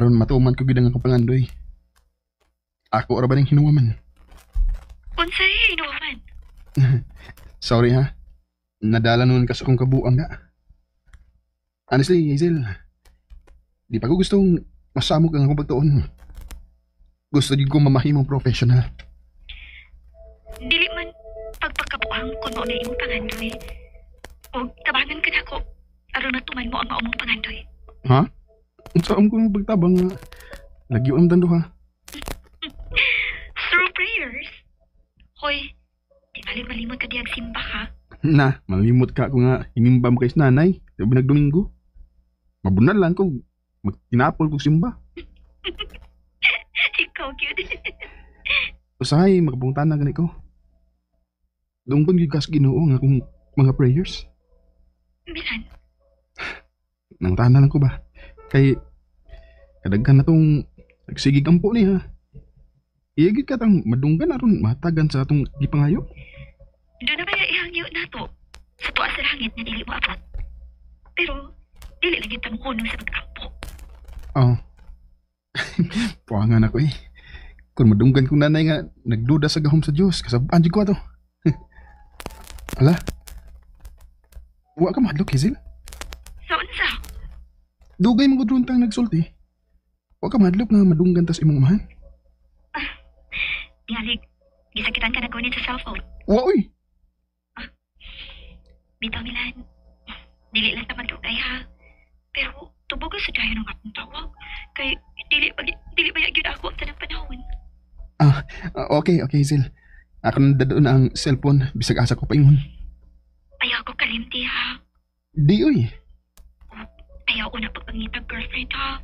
Aron matuman ko gid ang akong pangandoy. Ako ra ba ning hinuwaman? Unsay hinuwaman? Sorry ha. Nadala nun ka sa akong kabuang na. Honestly, Hazel, di pa ko gustong masamok ang akong pagtuon. Gusto din kong mamahimong professional. Dili man pagpakabuang kung mao na imong pangandoy. O tabangan ka nako aron matuman mo ang maumong pangandoy. Ha? Unsa ko nung pagtabang nga lagyo ang tando ha? Through prayers. Hoy, tingali malimot ka diyang simba ha? Na, malimot ka ako nga inimba mo kay nanay sa binagdomingo. Mabunal lang ko, magtinapol kong simba. Ikaw, gyud. Usahay, makapungtan na gani ko. Dungkon gyud kas Ginoo nga akong mga prayers. Milan. Nangtana lang ko ba? Kay kadaghan na tong nagsigig ampo niya. Iya gyud ka tang madunggan aron matagan sa atong gipangayo. Doon na kaya ihangyo nato sa tuwa sa langit nga dili mo abot. Pero dili lang gyud tamuhunong sa pag-ampo. Oh. Puangan ako eh. Kung madunggan kong nanay nga nagduda sa gahom sa Dios, kasabaan jud ko ato. Ala. Wa ka mahadlok, Hazel? Sa unsa? Dugay mo gud tang nagsulti. Wa ka mahadlok nga madunggan tas imong amahan? Tingalig, gisakitan ka na gunit sa cellphone. Wa oy. Bitaw Milan, dili lang ta magdugay ha. Pero tubog sa dayon ang akong tawag. Kay dili ba gyud ako ang tanang panahon. Okay, okay, Hazel. Ako nang dadon ang cellphone bisag asa ko paingon. Ayaw ko kalimti ha. Di oy. Ayaw ko na pagpangitag girlfriend ha.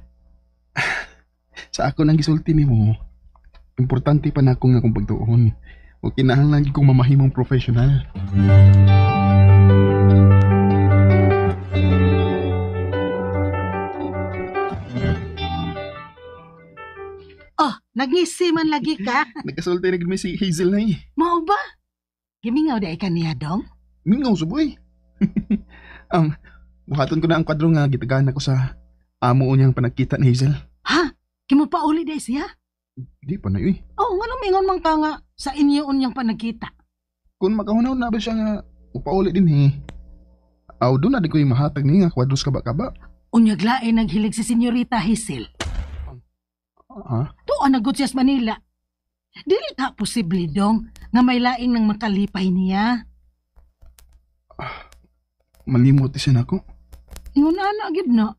Sa ako nang gisulti nimo. Importante pa na akong akong pagtuon. O kinahanglan kong mamahimong professional. Oh, nagngisi man lagi ka. Nagkasulti na gid mi si Hazel na eh. Mao ba? Gimingaw di ka niya, dong? Mingaw suboy. Buhaton ko na ang kwadro nga gitagaan ako sa amo niyang panagkita ni Hazel. Ha? Kimo pa uli di siya? Di pa na eh. Oh, ngano mingon man ka nga sa inyo unyang panagkita? Kung makahunaw na ba siya nga upauli din eh. Aw, doon na di ko yung mahatag niya nga kwadros kaba-kaba. Unyag lain naghilig si Senyorita Hazel. Ha? Tuan na siya sa Manila. Dili ta posible dong nga may laing nang makalipay niya. Malimot siya nako. Ingon na gyud no.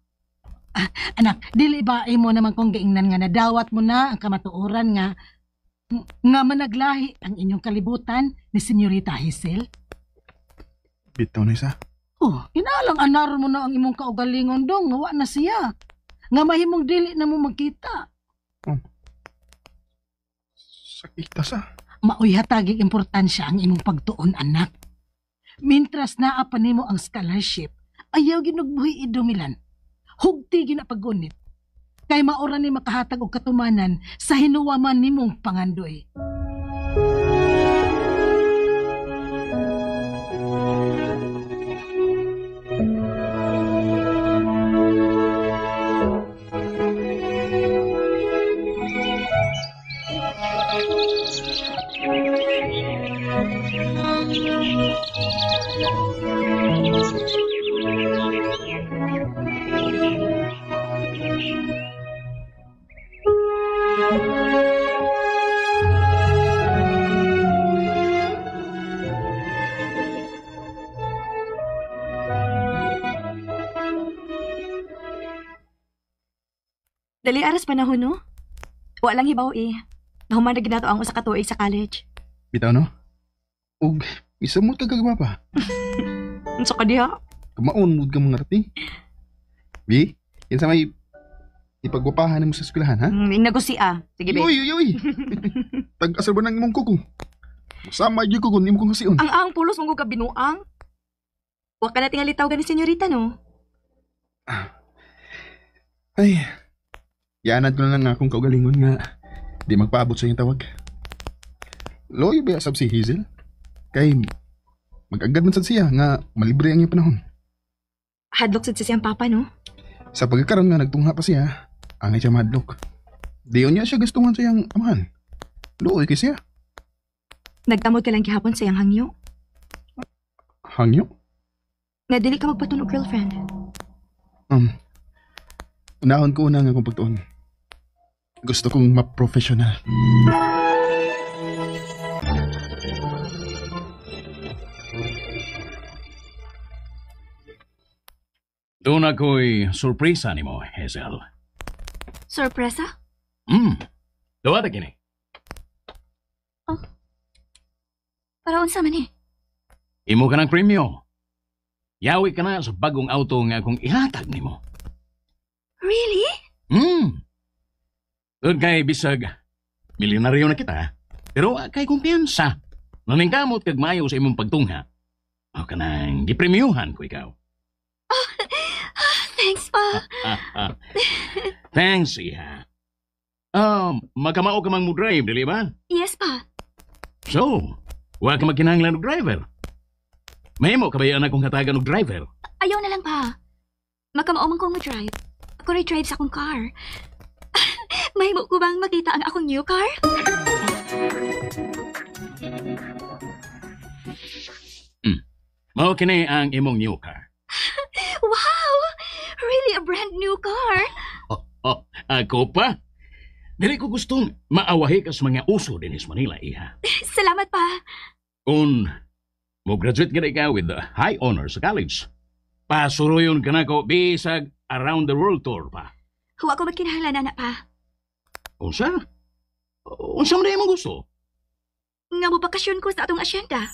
Ah, anak, dili ba imo naman kong giingnan nga nadawat mo na ang kamatuoran nga nga managlahi ang inyong kalibutan ni Senyorita Hazel? Bitaw na isa. Oh, kinalang anar mo na ang imong kaugalingon dong, nga wa na siya. Nga mahimong dili na mo magkita. Oh. Sakita sa. Maoy hatagig importansya ang imong pagtuon, anak. Mintras naa pa nimo ang scholarship, ayaw ginugbuhi idumilan. Hugti ginapagunit. Kay maura ni makahatag og katumanan sa hinuwaman nimong pangandoy. Dali aras panahon, no? Wa lang hibaw eh. Nahuman na ginato ang usa ka tuig sa college. Bitaw, no? Ug, isamot ka kagwa pa. Unsa ka diha? Kumaon mood ka mga rati. Bi, yan sa may ipagwapahan mo sa eskwelahan, ha? Ing nagusi ah. Sige, be. Uy, uy, uy! Tag-asar ba ng imong kuko? Sama gyud ko kung imo kong hasion. Ang pulos mong ka binuang. Wa ka na tingali tawagan ni senyorita, no? Ay, yanad ko na lang akong kaugalingon nga di magpaabot sa iyong tawag. Loyo ba sab si Hazel? Kay mag-agad man sad siya nga malibre ang iyang panahon. Hadlok sad siya siyang papa, no? Sa pagkakaroon nga nagtungha pa siya, Angay siya mahadlok. Di niya siya gustuhan sa iyang amahan. Luoy kay siya. Nagtamod ka lang gihapon sa iyang hangyo. Hangyo? Nga dili ka magpatuon og girlfriend. Unahon ko una nga akong pagtuon. Gusto kong ma-professional. Doon ako'y surpresa nimo, Hazel. Sorpresa? Duwa kini. Para unsa man eh? Imo ka ng premyo. Yawi ka na sa bagong auto nga akong ihatag nimo. Really? Doon kay bisag, milyonaryo na kita, pero kay kumpiyansa. Naningkamot kag mayo sa imong pagtungha. O ka nang gipremyuhan ko ikaw. Oh, thanks, pa. Thanks, iha. Makamao ka mang mo-drive, dili ba? Yes, pa. So, wa ka magkinahanglan og driver. Mahimo ka ba yan akong hatagan og driver? Ayaw na lang, pa. Makamao man kong mo-drive. Ako rin drive sa akong car. Mahimo ko bang makita ang akong new car? Mao kini ang imong new car. Wow! Really a brand new car? Oh, ako pa? Dili ko gustong maawahi ka sa mga uso din sa Manila, iha. Salamat pa. Kung mo-graduate ka na ikaw with high honors sa college, pasuruyon ka na ko bisag around the world tour pa. Huwa ko magkinahanglan, anak pa. Unsa? Unsa man imong gusto? Nga mo bakasyon ko sa atong asyenda.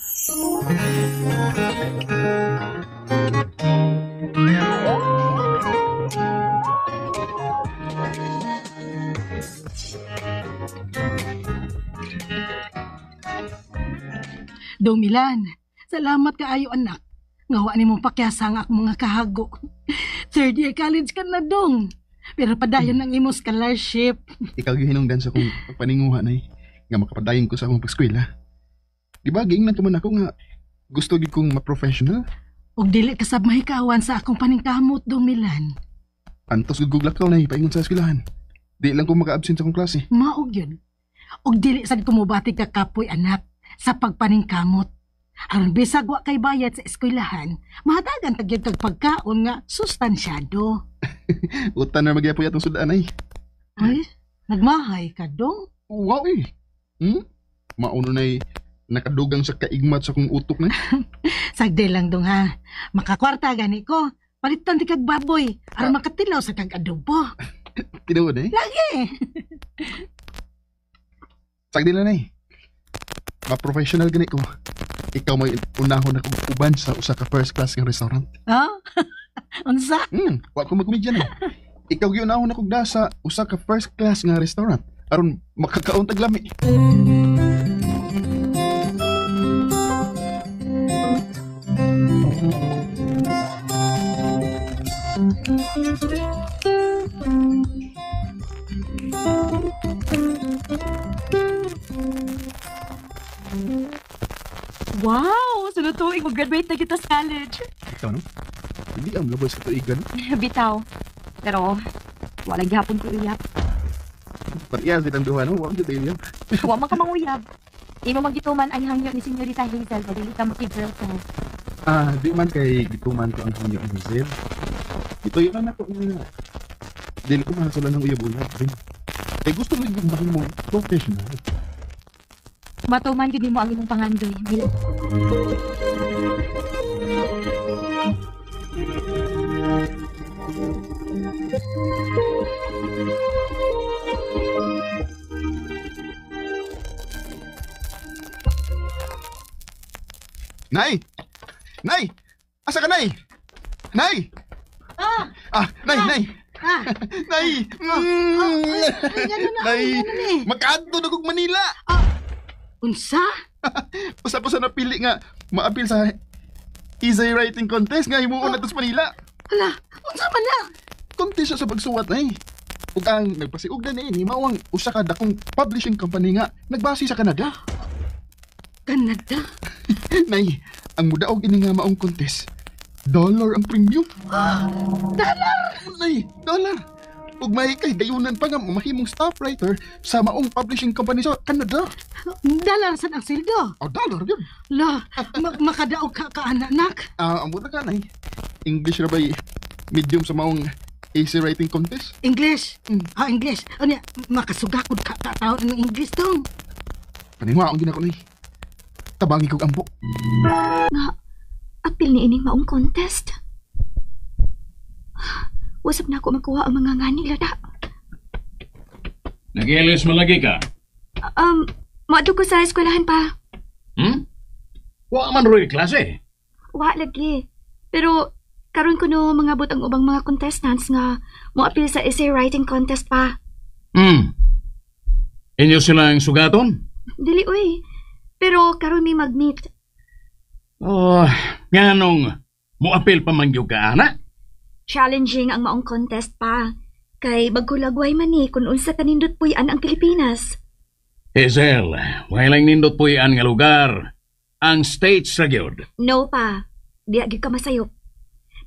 Dumilan, salamat kaayo anak. Nga wa nimo pakyasa ang akong mga kahago. Third year college ka na dong. Pero padayon ang imong scholarship. Ikaw yung hinungdan sa akong pagpaninguha, Nay. Nga makapadayon ko sa akong pag-eskwela. Di ba, giingnan ka man ako nga gusto gid kong ma-professional? Ug dili ka sab mahikawan sa akong paningkamot, Dumilan. Antos gud ko lakaw, Nay, paingon sa eskwelahan. Di lang ko maka-absent sa akong klase. Maog yun. Ug dili sad ko mobati ka kapoy, anak, sa pagpaningkamot. Aron bisag wa kay bayad sa eskwelahan, mahatagan ta gyud kag pagkaon nga sustansyado. Utan na magyapoy atong sudan, ay. Ay, nagmahay ka dong? Wow eh. Mauno na'y nakadugang sa kaigmat sa kong utok na. Sagdi lang dong ha. Makakwarta gani ko. Palitan di kag baboy aron makatilaw sa kag adobo. Tinuod eh. Lagi. Sagdi lang eh. Ma-professional gani ko. Ikaw may unahon na kong uban sa usa ka first class nga restaurant. Ha? Unsa? Wa ko magkomedya na. Ikaw gyud unahon akong da sa usa ka first class nga restaurant aron makakaon tag lami. Wow! Sunod tuig, mag-graduate na kita sa college. Ikaw, no? Hindi ang labas ka tuigan. Bitaw. Pero, walang gihapon ko uyab. Parehas din ang duha, no? Wa man jud uyab. Wa man ka manguyab. Imo magituman ang hangyo ni Senyorita Hazel, dili ka makig-girlfriend. Di man kay gituman ko ang hangyo ni Hazel. Ito yun na ako nga. Dili ko mahasulan ng uyab-uyab. Eh, gusto mo yung mahimo professional. Matuman yun mo ang imong pangandoy. Nay! Nay! Asa ka, Nay? Nay! Ah! Nay, Nay! Ah! Nay! Nay! Makaadto na kog Manila! Unsa? Usa pa sa napili nga maapil sa essay writing contest nga himuon na to sa Manila. Hala, unsa man na? Contest siya sa pagsuwat, Nay. Ug ang nagpasiug na ni mao ang usa ka dakong publishing company nga nagbase sa Canada. Canada? Nay, ang mudaog ini nga maong contest. Dollar ang premium. Dollar? Nay, dollar. Ug may kahigayunan pa nga mahimong staff writer sa maong publishing company sa Canada. Dollar sad ang sildo. Oh, dollar yun. La, makadaog ka ka anak. Ang buta ka nay. English ra bay medium sa maong essay writing contest? English. Ah, English. Unya, makasugakod ka ka taon ng English dong. Paninwa ang ginako nay. Tabangi kog ampo. Nga, apil ni ining maong contest. Usap na ako makuha ang mga ngani lada. Nag-ilis malagi ka? Maadto ko sa eskwelahan pa. Wa man ro'y klase. Wa lagi. Pero karon ko no mangabot ang ubang mga contestants nga moapil sa essay writing contest pa. Inyo silang sugaton? Dili uy. Pero karon mi mag-meet. Oh, nganong moapil pa man gyud ka ana? Challenging ang maong contest pa. Kay bagkulagway man ni kung unsa kanindot puy-an ang Pilipinas. Hazel, way lang nindot puy-an nga lugar. Ang States ra gyud. No pa. Diya gyud ka masayop.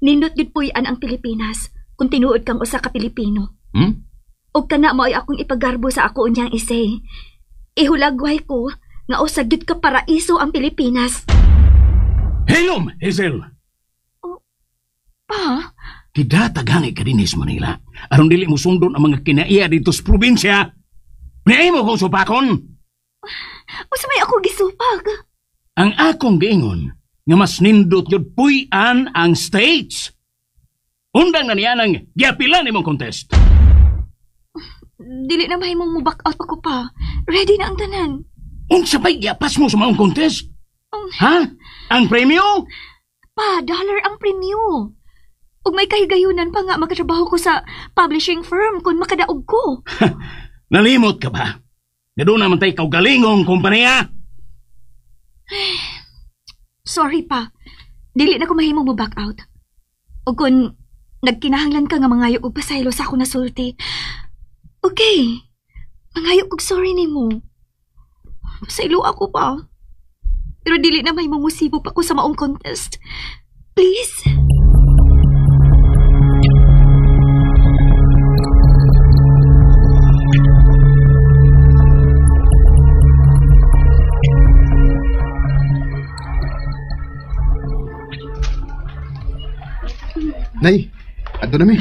Nindot gyud puy-an ang Pilipinas kung tinuod kang usa ka Pilipino. Og kana mao'y akong ipagarbo sa ako unyang essay. Ihulagway ko nga usa gyud ka paraiso ang Pilipinas. Hilom, Hazel! Oh, pa? Kidatagani ka din sa Manila. Aron dili mo sundon ang mga kinaiya dito sa probinsya. Niay mo kong supakon. Unsa may ako gisupag? Ang akong giingon nga mas nindot yun puy-an ang States. Undang na niya nang giapilan imong contest. Dili na mahimong mo back out ako pa. Ready na ang tanan. Unsa pa'y giapas mo sa maong contest? Ha? Ang premyo? Pa, dollar ang premyo. Ug may kahigayunan pa nga makatrabaho ko sa publishing firm kung makadaog ko. Nalimot ka ba? Nga doon naman tayo kaugalingong kumpanya. Sorry pa. Dili na ko mahimong mo back out. O kung nagkinahanglan ka nga mangayo og pasaylo sa ako nasulti. Okay. Mangayo kog sorry nimo. Pasaylo ako pa. Pero dili na mahimong musibo pa ko sa maong contest. Please. Nay, adto na mi.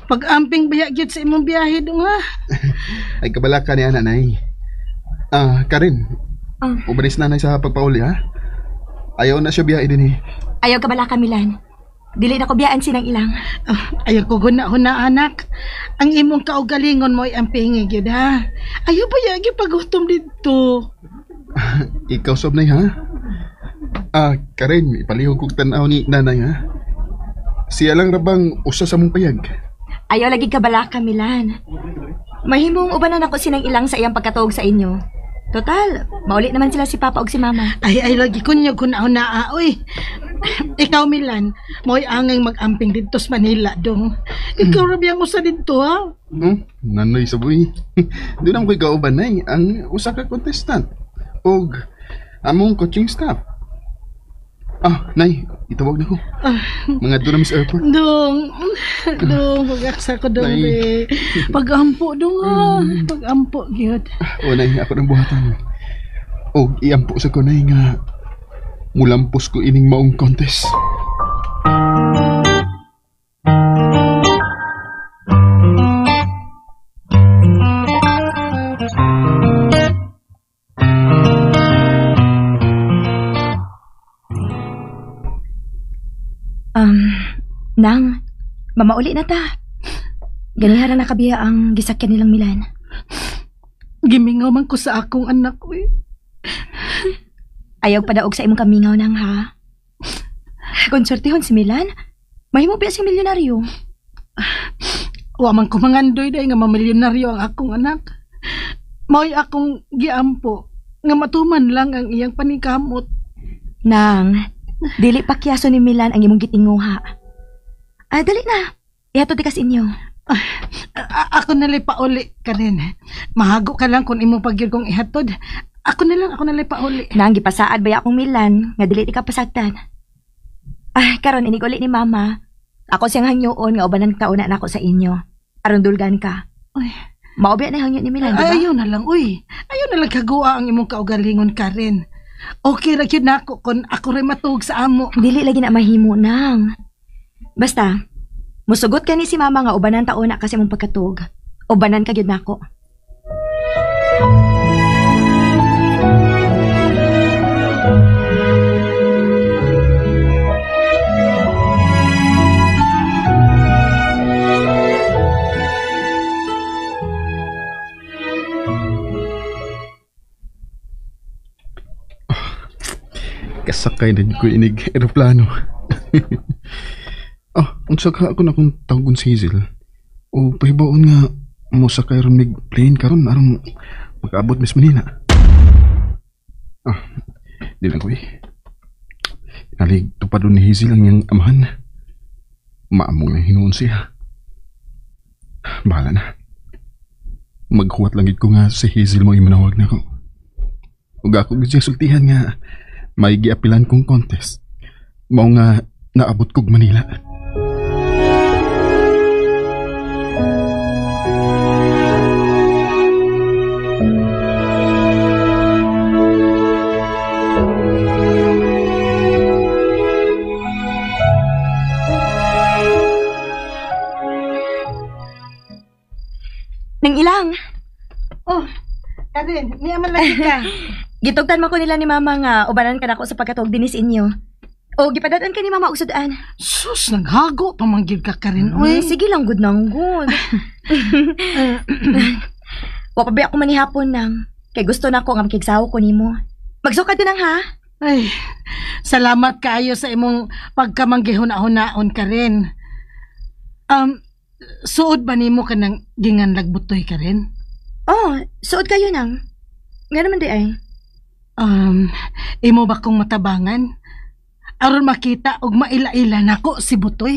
Pag-amping biya gyud sa imong biyahe dong ha. Ay kabalaka ni ana nay. Karin. Ubanis na nay sa pagpauli ha. Ayaw na siya biyahe din eh. Ayaw kabalaka Milan. Dili na ko biyaan sinang ilang. Ayaw ko guna-huna anak. Ang imong kaugalingon mo ay ampingi gyud ha. Ayaw ba yagi pagutom didto. Ikaw sob nay ha. Karin, ipalihog kog tan-aw ni nanay ha. Siya lang rabang usa sa mong payag. Ayaw lagi kabalaka, Milan. Mahimong ubanan ako sinang ilang sa iyang pagkatuog sa inyo. Total, mauli naman sila si Papa og si Mama. Ay, lagi kunyog kuna-una, oy. Ikaw, Milan, mo'y angay mag-amping dito sa Manila, dong. Ikaw rabi ang usa dito, ha? Nanoy sa buhi. Doon ang ko'y kauban, nay, ang usa ka contestant. Og among coaching staff. Nay, itawag na ko. Mga doon na Miss Airport. Dong, dong, pag-aksa ko dong, be. Pag-ampo, dong, ha. Pag-ampo, gyud. O, nay, ako ng buhatan. O, iampo sa ko, nay, nga mulampos ko ining maong contest. Nang, mamauli na ta. Ganihara na kabiya ang gisakyan nilang Milan. Gimingaw man ko sa akong anak ko eh. Ayaw padaog sa imong kamingaw nang ha. Konsortihon si Milan, mahimo pa siyang milyonaryo. Wa man ko mangandoy day nga mamilyonaryo ang akong anak. Mao'y akong giampo nga matuman lang ang iyang panikamot. Nang, dili pa kiyaso ni Milan ang imong gitinguha. Dali na. Ihatod di kas inyo. Ako na lang pauli ka rin. Mahago ka lang kung imong pagyud kong ihatod. Ako na lang pauli. Nang gipasaad ba akong Milan nga dili di ka pasagdan. Karon inig uli ni Mama. Ako siyang hangyoon nga ubanan kauna nako sa inyo. Aron dulgan ka. Uy. Mao ba na hangyo ni Milan, di ba? Ayaw na lang, uy. Ayaw na lang kagawa ang imong kaugalingon ka rin. Okay ra gyud nako kon ako rin matuog sa amo. Dili lagi na mahimo nang. Basta, musugot ka ni si mama nga ubanan taon na kasi mong pagkatug. Ubanan ka gyud nako. Kasakay na ko inig eroplano. Unsa ka ako na kung tawagon si Hazel? O pahibaon nga mosakay ron mig plane karon aron makaabot Miss Manila. Di lang ko eh. Nalig tupad ni Hazel ang iyang amahan. Maamong na hinuon siya. Bahala na. Maghuwat lang gid ko nga si Hazel mo imanawag na ko. Ug ako gid siya sultihan nga may giapilan kong contest. Mao nga naabot kog Manila. Nang ilang. Oh, Karen, niya man lagi ka. Gitugtan man ko nila ni mama nga ubanan ka nako sa pagkatuog dinis inyo. O gipadatan ka ni mama og sudan. Sus, naghago pa man gyud ka Karen. Uy, Sige lang gud nang gud. Wa pa ba ako manihapon nang kay gusto nako nga makigsawo ko nimo. Magsukad din nang ha. Ay, salamat kaayo sa imong pagkamanggihuna-hunaon Karen. Suod ba nimo kanang ginganlag butoy Karen? Oh, suod kayo nang. Nga naman di ay. Imo ba kong matabangan? Aron makita og maila-ila nako si Butoy.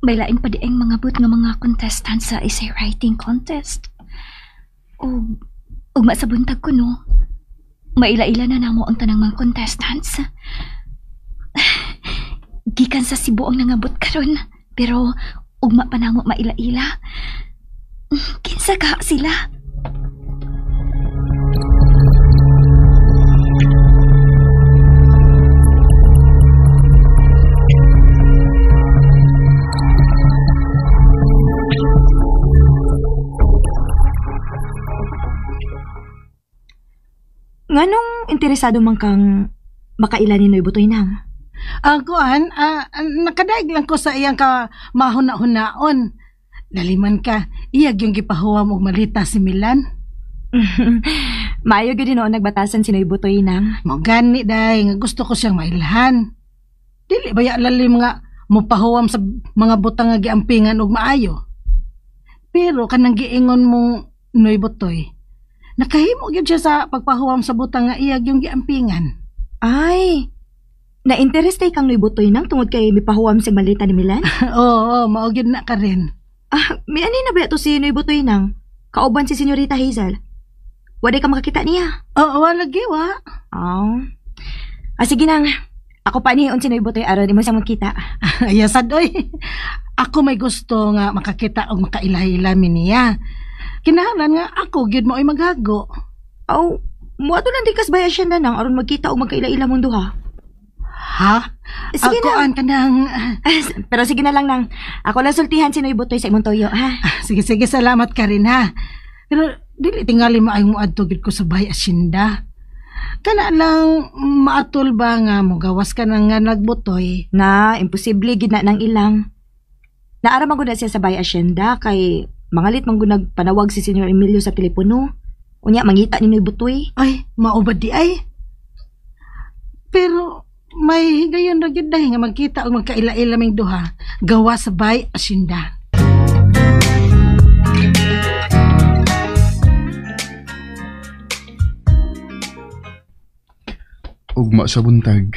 May lain pa di ang mga but nga mga contestant sa essay writing contest. Ug masabuntag ko no. Maila-ila na namo ang tanang mga contestants. Gikan sa Cebu ang nangabot karon, pero ugma pa namo maila-ila. Kinsa ka sila? Nganong interesado man kang makaila ni Noy Butoy nang? Ang kuan, nakadaig lang ko sa iyang ka mahuna-hunaon. Laliman ka, iyag yung gipahuwam og malita si Milan. Maayo gyud noon nagbatasan si Noy Butoy nang. Mao gani day nga gusto ko siyang mailhan. Dili ba ya lalim nga mopahuwam sa mga butang nga giampingan og maayo. Pero kanang giingon mong Noy Butoy, nakahimo gyud siya sa pagpahuwam sa butang nga iyag yung giampingan. Ay, na-interest kay kang Noy Butoy nang tungod kay mipahuwam sa malita ni Milan? Oo, mao gyud na ka rin. May ani na ba ito si Noy Butoy nang? Kauban si Senyorita Hazel. Waday ka makakita niya. Oo, wala lagi, wa. Oh. Sige nang. Ako pa niyon si Noy Butoy aron imo siyang makita. Ayasad, oy. Ako may gusto nga makakita og makaila-ila mi niya. Kinahanglan nga ako gyud mo ay maghago. Aw, muadto lang di kas bayad siya na nang aron magkita og magkaila-ila mong duha. Ha? Sige ako na. Ang kanang... Pero sige na lang nang. Ako lang sultihan si Noy Butoy sa imong toyo, ha? Sige, sige, salamat ka rin, ha? Pero dili tingali maayong muadto gyud ko sa bahay asyenda. Kana lang maatol ba nga mogawas ka na nga nagbutoy? Na, imposible gid na nang ilang. Naara man gud na siya sa bahay asyenda kay mangalit man gud nagpanawag si Senyor Emilio sa telepono. Unya mangita ni Noy Butoy. Ay, maubad di ay. Pero may higayon ra gyud dahi nga magkita og magkaila-ila ming duha gawa sa bahay asyenda. Ugma sa buntag,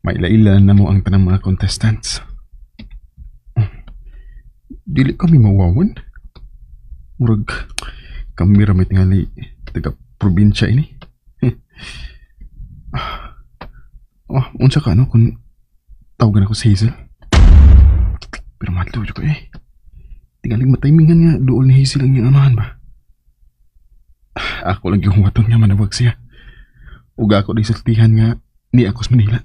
maila-ila na mo ang tanang mga contestants. Dili kami mawawan. Murag, kami ramay tingali taga probinsya ini. Oh, unsa ka no kung tawagan ako si Hazel? Pero mahal ko eh. Tingaling mataymingan nga duol ni Hazel ang iyang amahan ba? Ako lang yung waton nga manawag siya. Uga ako di sultihan nga ni ako sa Manila.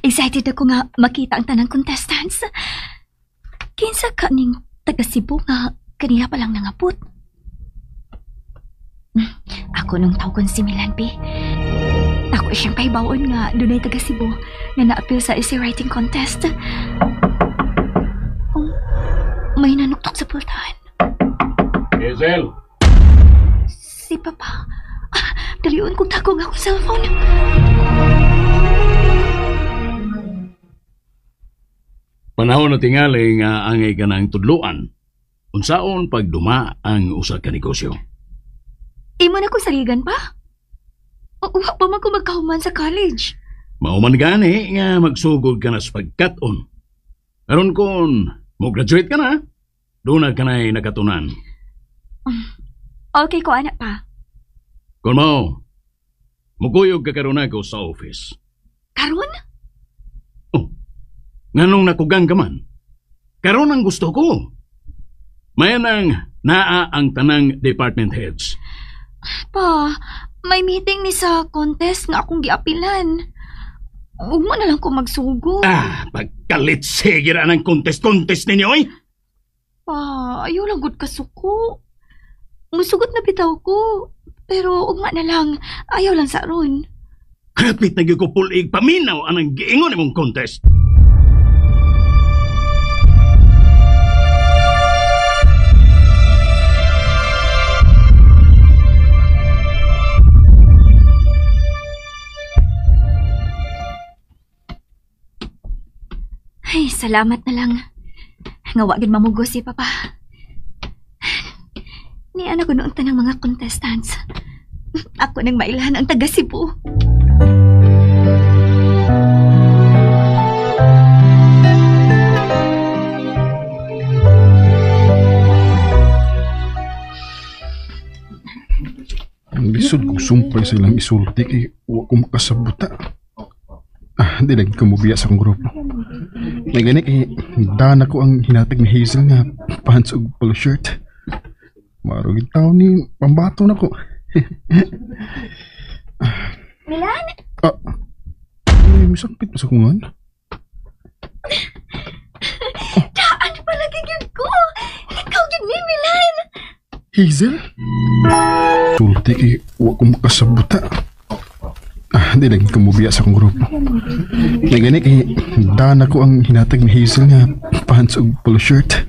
Excited ako nga makita ang tanang contestants. Kinsa ka ning taga Cebu nga kanina pa lang nangapot. Ako nung tawgon si Milan B. Ako siyang pahibaon nga dunay taga Cebu nga naapil sa essay writing contest. Oh, may nanuktok sa pultahan. Hazel! Si Papa. Dalion kong takong akong cellphone. Panahon na tingali nga angay ka ng tudluan. Unsaon pagduma ang usa ka negosyo? Imo na ko saligan pa? Wa pa man ko magkahuman sa college. Mao man gani nga magsugod ka na sa pagkat-on. Aron kon mo-graduate ka na, doon na ka na'y nakatunan. Okay ko, anak pa. Kung mao, mukuyog ka karon ako sa office. Karon? Oh, nganong nakugang ka man? Karon ang gusto ko. Mayanang naa ang tanang department heads. Pa, may meeting ni sa contest nga akong giapilan. Huwag mo na lang ko magsugo. Ah, pagkalit sige ra ng contest-contest ninyo, oy! Pa, ayaw lang gud kasuko. Musugot na bitaw ko. Pero ugma na lang, ayaw lang sa ron. Kapit na gyud ko pulig paminaw anang giingon imong contest. Ay, salamat na lang. Nga wa gyud mamugos si Papa. Ni anak ko noon tanang mga contestants. Ako nang mailhan ang taga Cebu. Ang lisod kong sumpay sa ilang isulti kay wa ko makasabuta. Ah, di lagi ko mubiya sa akong grupo. May gani kay dana ko ang hinatag ni Hazel nga pants ug polo shirt. Marugid tao ni pambato na ko. Milan? Ah, may misakit pa sa kungan. Oh. Daan pala gigil ko. Ikaw gid ni Milan. Hazel? Sulti kay wa ko makasabuta. Ah, di lagi ko mubiya sa akong grupo. May gani kay dana ko ang hinatag ni Hazel nga pants ug polo shirt.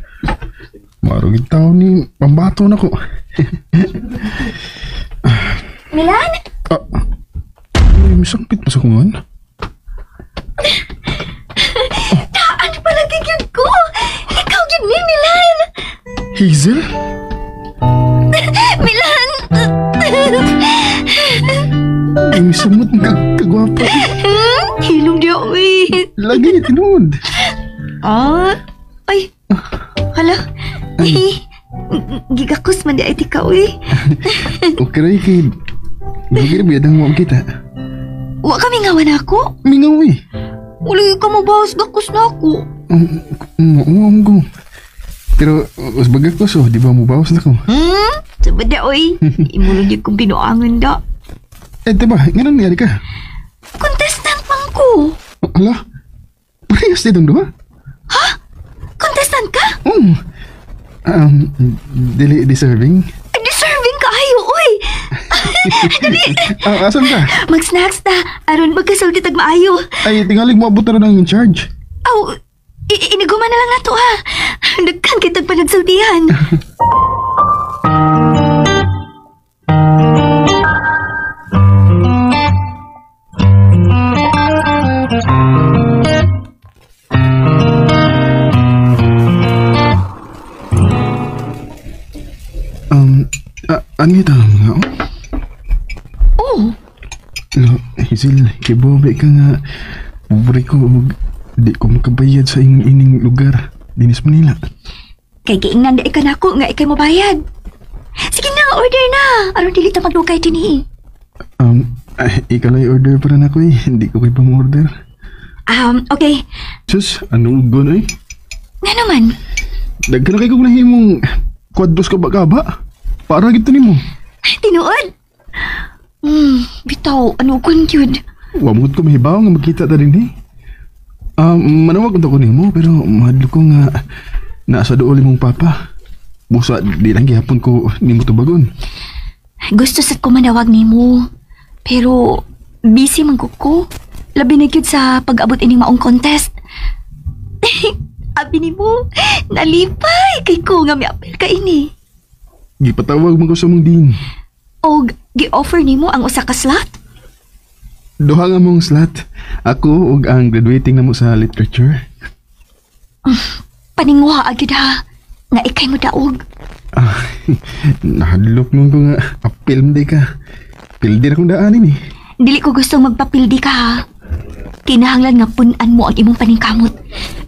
Marugid tao ni pambato na ko. Milan? Ah, may misakit pa sa kungan. Oh. Daan pala gigil ko. Ikaw gid ni Milan. Hazel? Milan! Ay, may sumot ng kagwapa. Hilong diya, uy. Lagi, tinuod. Ah, ay. Hala. Ay. Gigakos man di ay tika, uy. Okay rin, kid. Bagay na biyadang mo kita. Wa kami ngawan ako. Mingaw, eh. Uli ka mo bawas, gakos na ako. Oo, pero, mas bagakos, oh. Di ba mo bawas na ko? Sabad na, uy. Imulong yun kong binuangan da. Eh, diba? Nga nangyari ka? Contestant man ko. Ala? Parehas ditong duha? Ha? Contestant ka? Oo. Dili deserving? Deserving ka ayo, uy! Dali! Asan ka? Mag-snacks ta. Aron magkasulti tag maayo. Ay, tingalig mo abot na rin ang in charge. Aw, iniguma na lang nato ha. Nagkan kitag panagsultihan. Ano ito mga? Oh. Lo, Hazel, kibobe ka nga. Pobre ko, di ko makabayad sa ining lugar. Dinis Manila. Kay giingnan di ka nako nga ikay mobayad. Sige na, order na. Aron dili ta maglukay dinhi. Ikaw lang order para na ko eh. Hindi ko kayo pang-order. Okay. Sus, ano ugon eh? Nga naman. Daghan na kayo kung nahimong kwadros ka ba? Para gito nimo. Tinuod. Bitaw, ano ugon yun? Wamot ko mahibaw nga magkita ta din eh. Manawag ko nimo pero mahadlok ko nga nasa dool imong papa. Busa di lang gihapon ko nimo tubagon. Gusto sad ko manawag nimo. Pero busy man ko. Labi na gyud sa pag-abot ining maong contest. Abi nimo, nalipay kay ko nga miapil ka ini. Gipatawag man ko sa mong din. Og gi-offer nimo ang usa ka slot? Duha nga mong slot. Ako og ang graduating namo sa literature. Paninguha agad ha. Nga ikay mo daog. Nahadlok nun ko nga apil di ka. Pildi na kong daanin eh. Dili ko gustong magpapildi ka ha. Kinahanglan nga punan mo ang imong paningkamot.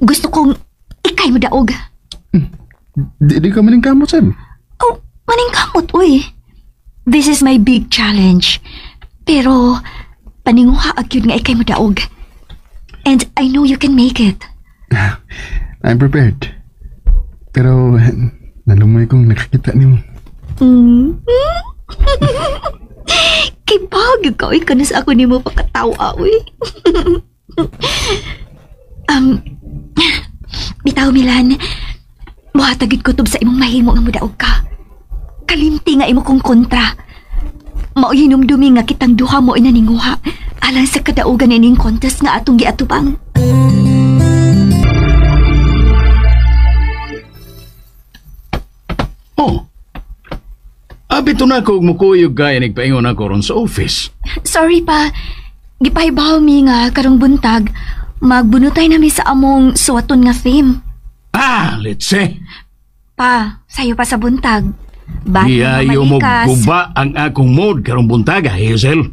Gusto kong ikay mo daog. Di ka maningkamot, Sam. Oh, maningkamot, uy. This is my big challenge. Pero paninguha agyud nga ikay mo daog. And I know you can make it. I'm prepared. Pero nalumoy kong nakakita nimo. Kay bagyo ka, uy, kanas ako nimo pagkatawa, uy. Bitaw, Milan, muhatagid kutob sa imong mahimo nga mudaog ka. Kalimti nga imo kong kontra. Mao'y hinumdumi nga kitang duha mo inaninguha alang sa kadaugan ining contest nga atong giatubang. Oh. Abi to na ko mukuyog kay nagpaingon ako ron sa office. Sorry pa. Gipahibaw mi nga karong buntag magbunutay nami sa among suwaton nga theme. Ah, let's say. Pa, sayo pa sa buntag. Ba't Iyayo mo guba ang akong mood karong buntag, Hazel.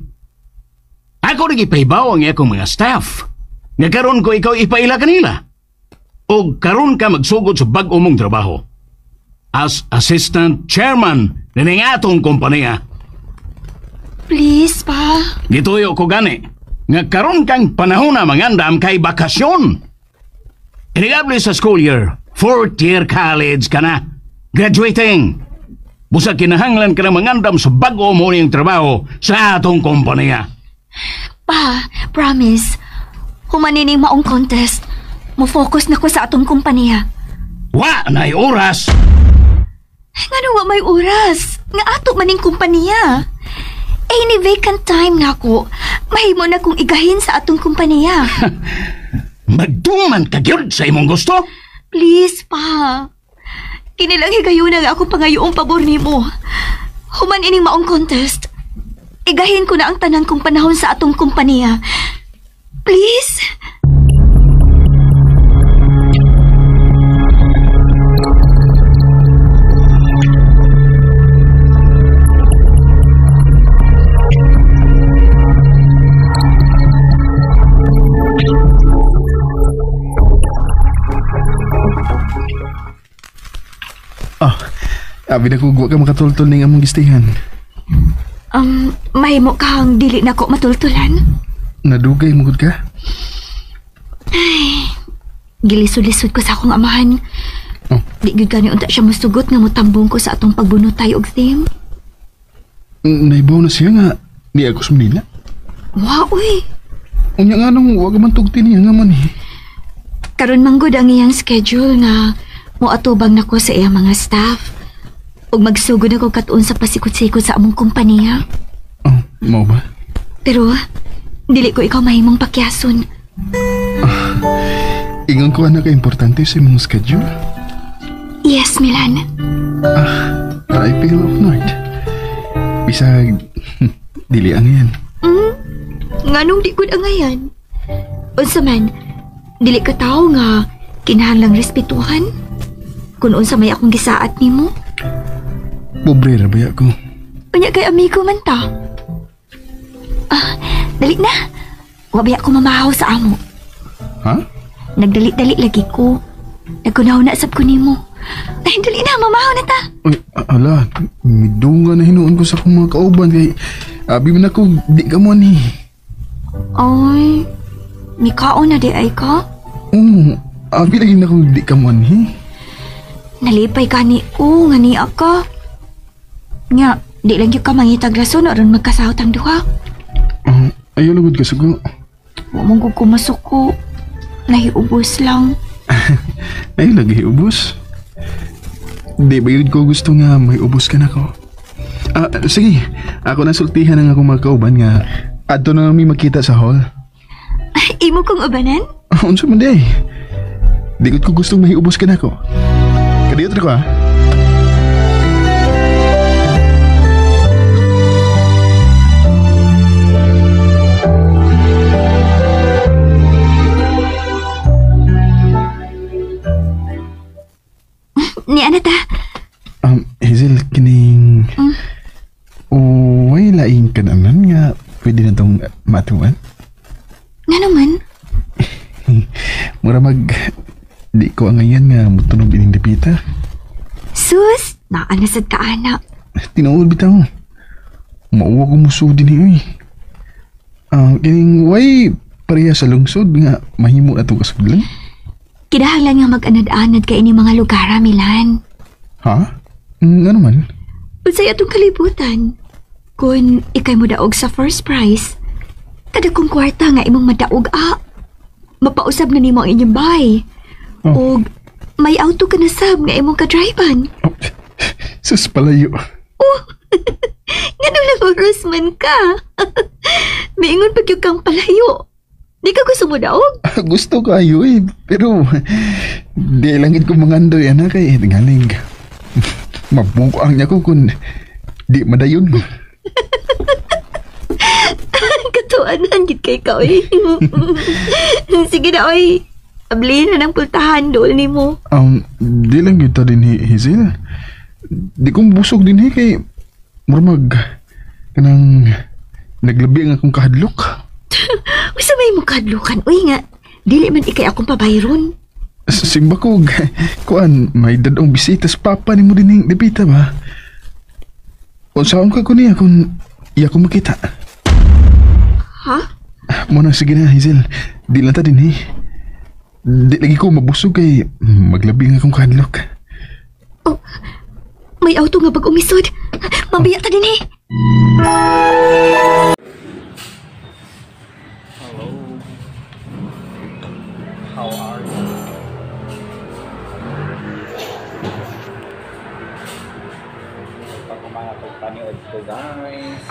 Ako rin ipahibaw ang akong mga staff. Nga karon ko ikaw ipaila kanila. O karon ka magsugod sa bag-o mong trabaho. As assistant chairman ng atong kompanya. Please, pa. Gituyo ko gani. Nga karon kang panahon na mangandam kay bakasyon. Inigabli sa school year, fourth year college ka na. Graduating. Busa kinahanglan ka na mangandam sa bag-o mo niyang trabaho sa atong kompanya. Pa, promise. Humanining maong contest. Mo-focus na ko sa atong kompanya. Wa na'y oras. Ngano wa may oras? Nga ato maning kompanya. Any vacant time na ako, mahimo na kong igahin sa atong kompanya. Magduman ka gyud sa imong gusto? Please, pa. Kinilang higayon nga akong pangayoong pabor nimo. Human ining maong contest. Igahin ko na ang tanan kong panahon sa atong kompanya. Please? Abi na ko, wa ka makatultol ning among gistihan. Mahimo kang dili na ko matultulan. Nadugay mo gud ka? Ay, gilisod-lisod ko sa akong amahan. Oh. Di gyud gani unta siya musugot nga motambong ko sa atong pagbunotay og theme. Naibaw na siya nga di ako sa Manila. Wa uy. Unya nga nung wa ka man tugti niya nga man eh. Karon man gud ang iyang schedule nga moatubang nako sa iyang mga staff. Ug magsugod ako katuon sa pasikot-sikot sa among kompanya. Oh, mao ba? Pero dili ko ikaw mahimong pakyason. Ingon ko ana ka importante sa imong schedule. Yes, Milan. I feel of night. Bisag dili ang yan. Nganong di gud angayan? Unsa man, dili ka tawo nga kinahanglang respetuhan. Kun unsa may akong gisaat nimo. Pobre ra baya ko. Unya kay amigo man ta. Dali na. Wa baya ko mamahaw sa amo. Ha? Nagdali-dali lagi ko. Nagkunaw na sab ko nimo. Ay, dali na, mamahaw na ta. Ay, ala, midunga na hinuon ko sa akong mga kauban kay abi man ako, di ka mo ni. Ay, mikaon na di ay ka? Oo, abi lagi na ko di ka mo ni. Nalipay ka ni ko, nga niya ka. Nga, di lang yun ka mangitag rason aron magkasahot ang duha. Ayaw lagod ka sugo. Wa mong gugumasuko. Nahiubos lang. Ayaw lagi ubos. Di ba yun ko gusto nga may ubos ka na ko? Sige, ako na sultihan ang akong mga kauban nga adto na mi magkita sa hall. Imo kong ubanan? Unsa man di ay? Di ko gustong mahiubos ka na ko. Kadiyot ko ha? Ni ana ta? Hazel, kining... Uy, laing kananan nga pwede na tong matuan. Nga naman? Mura mag... Di ko ang ngayon nga mutunog ining dipita. Sus, naanasad ka anak. Tinuod bitaw. Mauwa ko muso din eh. Kining way pareha sa lungsod nga mahimo na itong kasudlan. Kinahanglan nga mag-anad-anad ka ini mga lugar, Milan. Ha? Nga naman? Unsay atong kalibutan? Kung ikay mo daog sa first prize, kada kong kwarta nga imong madaog a. Mapausab na nimo ang inyong bahay. Oh. Og may auto ka na sab nga imong ka-drivean. Oh, sus palayo. Oh, nganong nanguros man ka? Miingon pag yun kang palayo. Di ka gusto mo daog? Gusto kayo eh. Pero di langit ko mangandoy anak kay ngaling. Mabuko ang niya ko kung di madayon. Katuanan gid kay ka oy. Sige na oy. Ablihin na ng pultahan dool nimo. Di lang kita din Hazel. Di kong busog din kay murmag kanang naglabi ang akong kahadlok. Usa may mo kahadlokan oy nga. Dili man ikay akong pabayron. Simba ko, kuan, may dadong bisita sa papa ni mo din yung dipita ba? Unsaon ka ko niya kung iya ko makita? Ha? Muna, sige na, Hazel. Di lang ta din eh. Di lagi ko mabusog kay maglabi nga akong kahadlok. Oh, may auto nga pag umisod. Mabiya ta din eh. Hello. How are you? Pagkumana pagpaniod ko guys.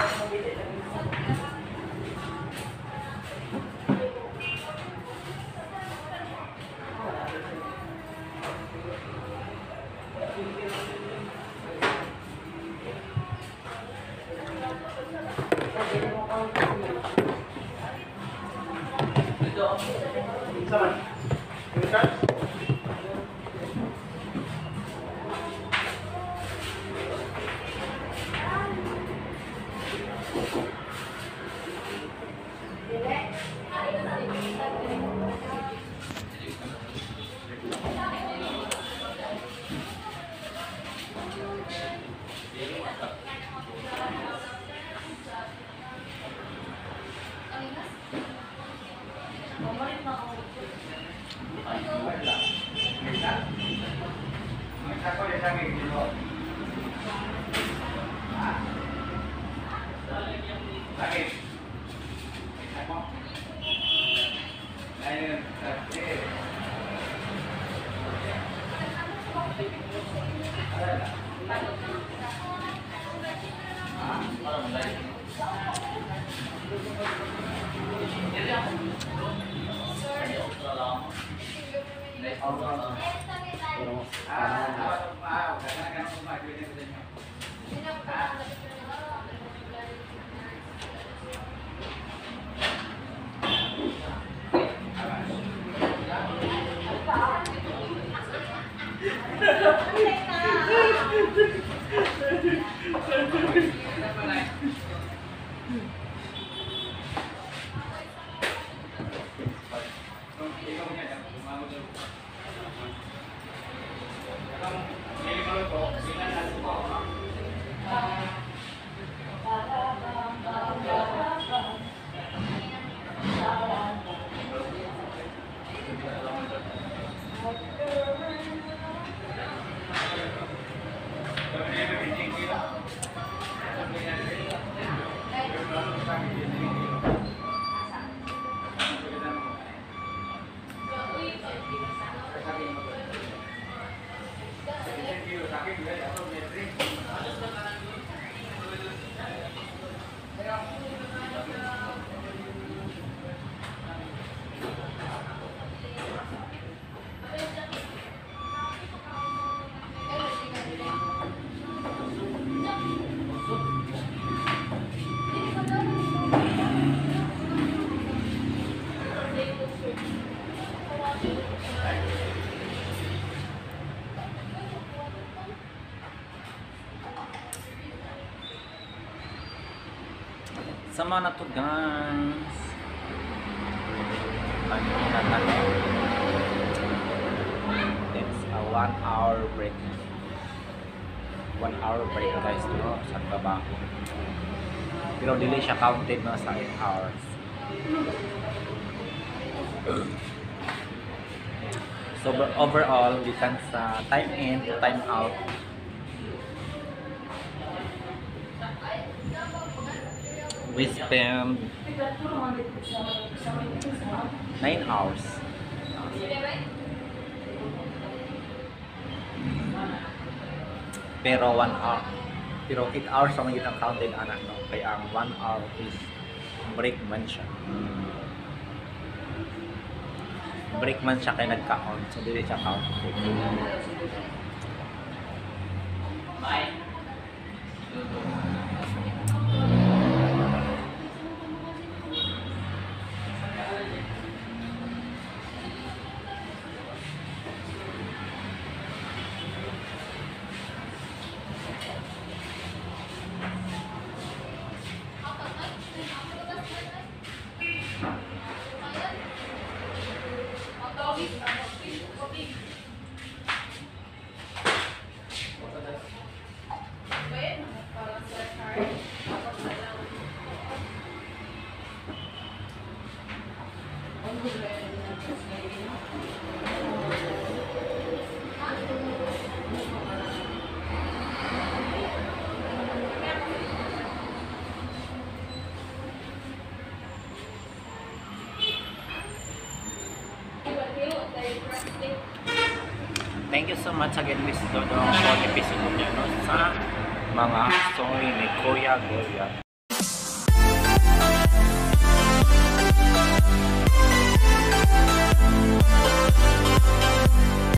Sama na to guys. Kanina na. It's a 1 hour break. 1 hour break guys, no, sa trabaho. Pero dili siya counted, no, sa 8 hours. So but overall, gikan sa time in to time out, we spend 9 hours. Pero 1 hour, pero 8 hours ang ang counted anak, no, kaya ang 1 hour is break man siya. Break man siya kay nagka-count, so dili siya counted. Thank you so much again, Miss Dodong, for episode niya, no, sa mga story ni Kuya Goya.